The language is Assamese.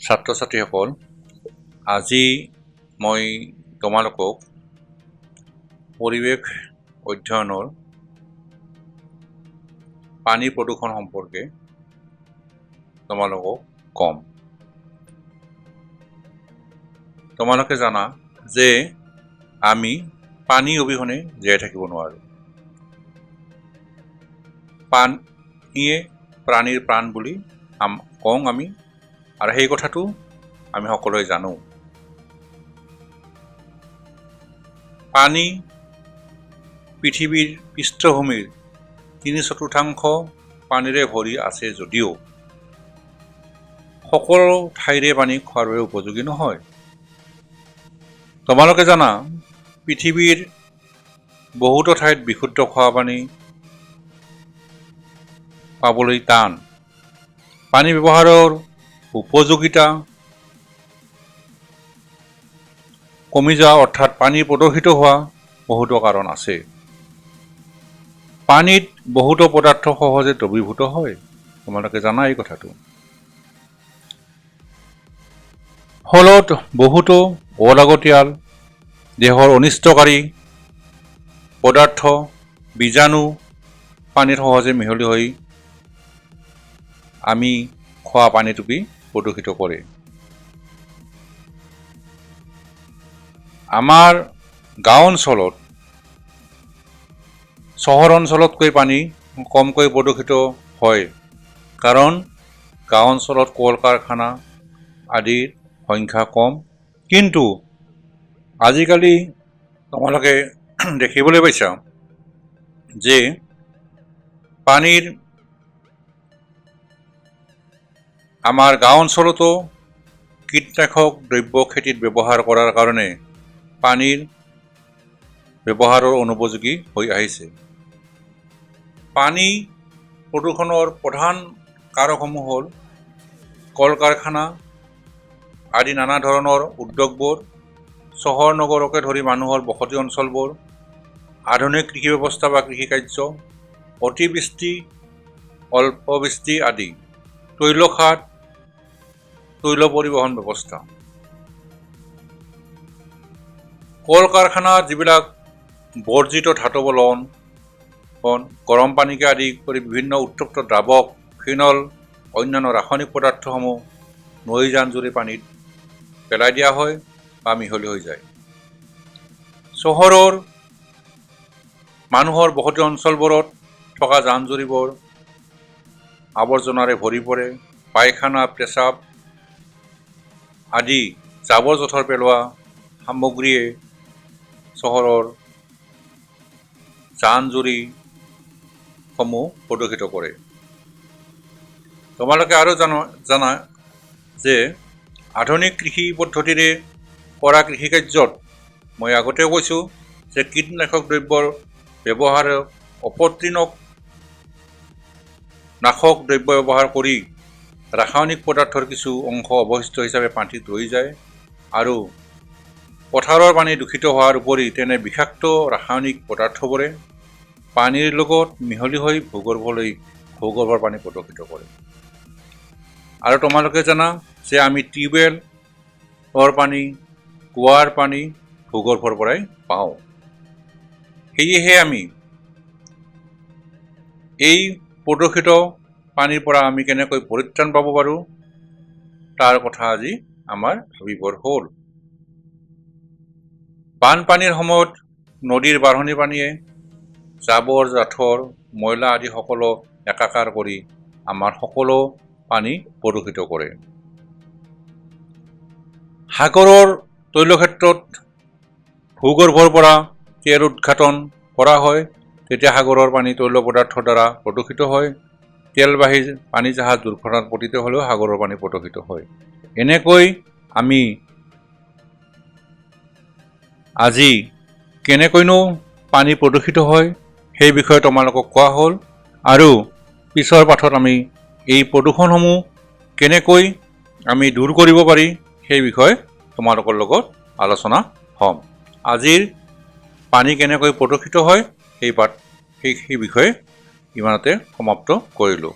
ছাত্ৰ ছাত্ৰীসকল, আজি মই তোমালোকক পৰিৱেশ অধ্যয়নৰ পানী প্ৰদূষণ সম্পৰ্কে তোমালোকক ক'ম। তোমালোকে জানা যে আমি পানী অবিহনে জীয়াই থাকিব নোৱাৰোঁ। পানীয়ে প্ৰাণীৰ প্ৰাণ বুলি কওঁ আমি, আৰু সেই কথাটো আমি সকলোৱে জানো। পানী পৃথিৱীৰ পৃষ্ঠভূমিৰ 3/4 পানীৰে ভৰি আছে যদিও সকলো ঠাইৰে পানী খোৱাৰ বাবে উপযোগী নহয়। তোমালোকে জানা পৃথিৱীৰ বহুতো ঠাইত বিশুদ্ধ খোৱা পানী পাবলৈ টান। পানী ব্যৱহাৰৰ উপযোগিতা কমি যোৱা অৰ্থাৎ পানী প্ৰদূষিত হোৱা বহুতো কাৰণ আছে। পানীত বহুতো পদাৰ্থ সহজে দ্ৰৱীভূত হয়, তোমালোকে জানা এই কথাটো। ফলত বহুতো অলাগতিয়াল দেহৰ অনিষ্টকাৰী পদাৰ্থ, বীজাণু পানীত সহজে মিহলি হৈ আমি খোৱা পানীটোকে প্ৰদূষিত কৰে। আমাৰ গাঁও অঞ্চলত চহৰ অঞ্চলতকৈ পানী কমকৈ প্ৰদূষিত হয়, কাৰণ গাঁও অঞ্চলত কল কাৰখানা আদিৰ সংখ্যা কম। কিন্তু আজিকালি তোমালোকে দেখিবলৈ পাইছা যে পানীৰ আমাৰ গাঁও অঞ্চলতো কীটনাশক দ্ৰব্য খেতিত ব্যৱহাৰ কৰাৰ কাৰণে পানীৰ ব্যৱহাৰৰ অনুপযোগী হৈ আহিছে। পানী প্ৰদূষণৰ প্ৰধান কাৰকসমূহ হ'ল কল কাৰখানা আদি নানা ধৰণৰ উদ্যোগবোৰ, চহৰ নগৰকে ধৰি মানুহৰ বসতি অঞ্চলবোৰ, আধুনিক কৃষি ব্যৱস্থা বা কৃষিকাৰ্য, অতিবৃষ্টি, অল্পবৃষ্টি আদি, তৈলখাত, তৈল পৰিবহণ ব্যৱস্থা। কল কাৰখানাত যিবিলাক বৰ্জিত ধাতৱ লৱণ, গৰম পানীকে আদি কৰি বিভিন্ন উত্তপ্ত দ্ৰাৱক, ফিনল, অন্যান্য ৰাসায়নিক পদাৰ্থসমূহ নৈ জান জুৰি পানীত পেলাই দিয়া হয় বা মিহলি হৈ যায়। চহৰৰ মানুহৰ বসতি অঞ্চলবোৰত থকা জান জুৰিবোৰ আৱৰ্জনাৰে ভৰি পৰে। পায়খানা, পেচাব আদি জাবৰ জোঁথৰ পেলোৱা সামগ্ৰীয়ে চহৰৰ জান জুৰিসমূহ প্ৰদূষিত কৰে। তোমালোকে আৰু জানা যে আধুনিক কৃষি পদ্ধতিৰে কৰা কৃষিকাৰ্যত মই আগতেও কৈছোঁ যে কীটনাশক দ্ৰব্যৰ ব্যৱহাৰ, অপতৃণক নাশক দ্ৰব্য ব্যৱহাৰ কৰি ৰাসায়নিক পদাৰ্থৰ কিছু অংশ অৱশিষ্ট হিচাপে পানীত ৰৈ যায় আৰু পথাৰৰ পানী দূষিত হোৱাৰ উপৰি তেনে বিষাক্ত ৰাসায়নিক পদাৰ্থবোৰে পানীৰ লগত মিহলি হৈ ভূগৰ্ভৰ পানী প্ৰদূষিত কৰে। আৰু তোমালোকে জানা যে আমি টিউবৱেলৰ পানী, কুঁৱাৰ পানী ভূগৰ্ভৰ পৰাই পাওঁ। সেয়েহে আমি এই প্ৰদূষিত পানীৰ পৰা আমি কেনেকৈ পৰিত্ৰাণ পাব পাৰোঁ তাৰ কথা আজি আমাৰ ভাবিবৰ হ'ল। বানপানীৰ সময়ত নদীৰ বাঢ়নী পানীয়ে জাবৰ জাথৰ, ময়লা আদি সকলো একাকাৰ কৰি আমাৰ সকলো পানী প্ৰদূষিত কৰে। সাগৰৰ তৈলক্ষেত্ৰত ভূগৰ্ভৰ পৰা তেল উদ্ঘাটন কৰা হয়, তেতিয়া সাগৰৰ পানী তৈল পদাৰ্থৰ দ্বাৰা প্ৰদূষিত হয়। তেলবাহী পানী জাহাজ দুৰ্ঘটনাত পতিত হ'লেও সাগৰৰ পানী প্ৰদূষিত হয়। এনেকৈ আমি আজি কেনেকৈনো পানী প্ৰদূষিত হয় সেই বিষয়ে তোমালোকক কোৱা হ'ল, আৰু পিছৰ পাঠত আমি এই প্ৰদূষণসমূহ কেনেকৈ আমি দূৰ কৰিব পাৰি সেই বিষয়ে তোমালোকৰ লগত আলোচনা হ'ম। আজিৰ পানী কেনেকৈ প্ৰদূষিত হয় সেই বিষয়ে ইমানতে সমাপ্ত কৰিলোঁ।